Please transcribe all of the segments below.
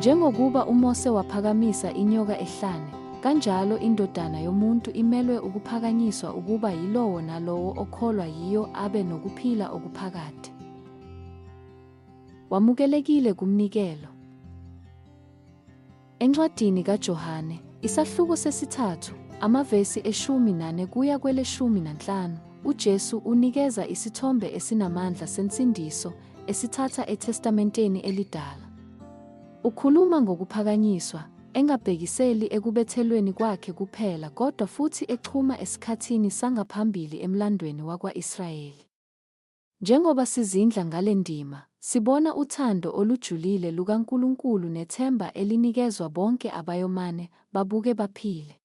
Njengokuba uMose waphakamisa inyoka ehlane, kanjalo iNdodana yomuntu imelwe ukuphakanyiswa ukuba yilowo nalowo okholwa yiyo abe nokuphila okuphakade. Wamukelekile kumnikelo. Encwadini kaJohane, isahluko sesithathu, amavesi eshumi nane kuya kweleshumi nanhlanu, uJesu unikeza isithombe esinamandla sensindiso esithatha eTestamenteni Elidala. Ukhuluma ngokuphakanyiswa, engabhekiseli ekubethelweni kwakhe kuphela kodwa futhi exhuma esikhathini sangaphambili emlandweni wakwa-Israyeli. Njengoba sizindla ngale ndima, sibona uthando olujulile lukaNkulunkulu nethemba elinikezwa bonke abayomane babuke baphile.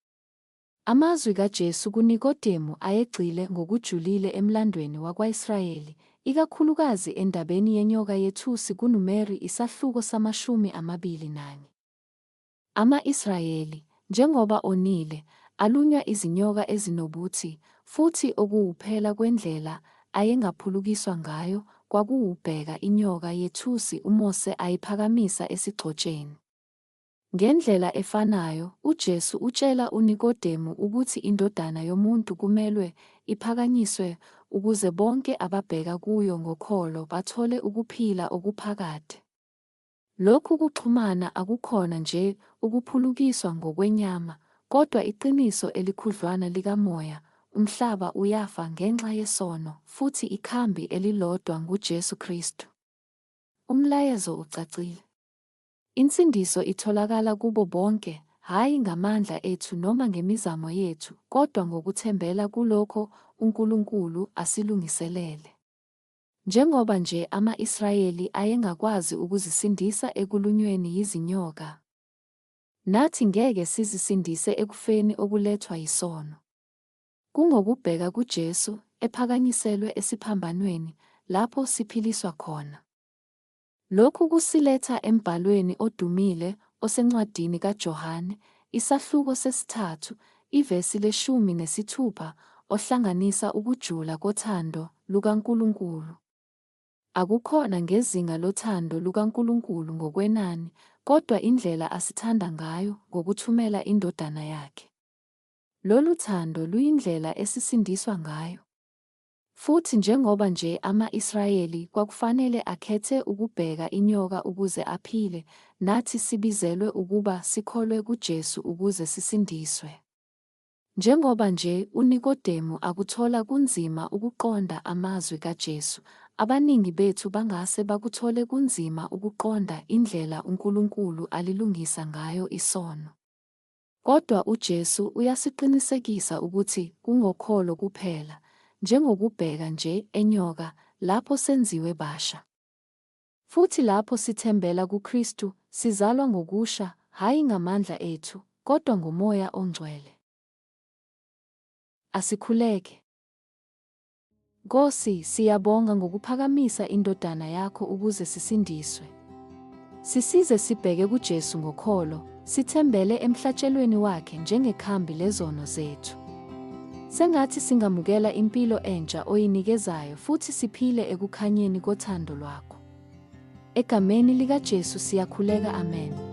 Amazwi kaJesu kuNikodemu ayegxile ngokujulile emlandweni wakwaIsrayeli, ikakhulukazi endabeni yenyoka yethusi kuNumeri isahluko sama-21. Ama-Israyeli, njengoba onile, alunywa izinyoka ezinobuthi, futhi okuwuphela kwendlela ayengaphulukiswa ngayo kwakuwukubheka inyoka yethusi uMose ayiphakamisa esigxotsheni. Ngendlela efanayo, uJesu utshela uNikodemu ukuthi iNdodana yomuntu kumelwe iphakanyiswe ukuze bonke ababheka kuyo ngokholo bathole ukuphila okuphakade. Lokhu kuxhumana akukhona nje ukuphulukiswa ngokwenyama, kodwa iqiniso elikhudlwana likamoya, umhlaba uyafa ngenxa yesono, futhi ikhambi elilodwa nguJesu Kristu. Umlayezo ucacile. Insindiso itholakala kubo bonke, hhayi ngamandla ethu noma ngemizamo yethu, kodwa ngokuthembela kulokho uNkulunkulu asilungiselele. Njengoba nje ama-Israyeli ayengakwazi ukuzisindisa ekulunyweni yizinyoka, nathi ngeke sizisindise ekufeni okulethwa yisono. Kungokubheka kuJesu, ephakanyiselwe esiphambanweni, lapho siphiliswa khona. Lokhu kusiletha embhalweni odumile osencwadini kaJohane, isahluko sesithathu, ivesi leshumi nesithupha, ohlanganisa ukujula kothando lukaNkulunkulu. Akukhona ngezinga lothando lukaNkulunkulu ngokwenani, kodwa indlela asithanda ngayo ngokuthumela iNdodana yakhe. Lolu thando luyindlela esisindiswa ngayo. Futhi njengoba nje ama-Israyeli kwakufanele akhethe ukubheka inyoka ukuze aphile, nathi sibizelwe ukuba sikholwe kuJesu ukuze sisindiswe. Njengoba nje uNikodemu akuthola kunzima ukuqonda amazwi kaJesu, abaningi bethu bangase bakuthole kunzima ukuqonda indlela uNkulunkulu alilungisa ngayo isono. Kodwa uJesu uyasiqinisekisa ukuthi kungokholo kuphela, njengokubheka nje enyoka, lapho senziwe basha. Futhi lapho sithembela kuKristu, sizalwa ngokusha, hhayi ngamandla ethu, kodwa ngoMoya oNgcwele. Asikhuleke. Nkosi, siyabonga ngokuphakamisa iNdodana yakho ukuze sisindiswe. Sisize sibheke kuJesu ngokholo, sithembele emhlatshelweni wakhe njengekhambi lezono zethu. Sengathi singamukela impilo entsha oyinikezayo futhi siphile ekukhanyeni kothando lwakho. Egameni likaJesu siyakhuleka, amen.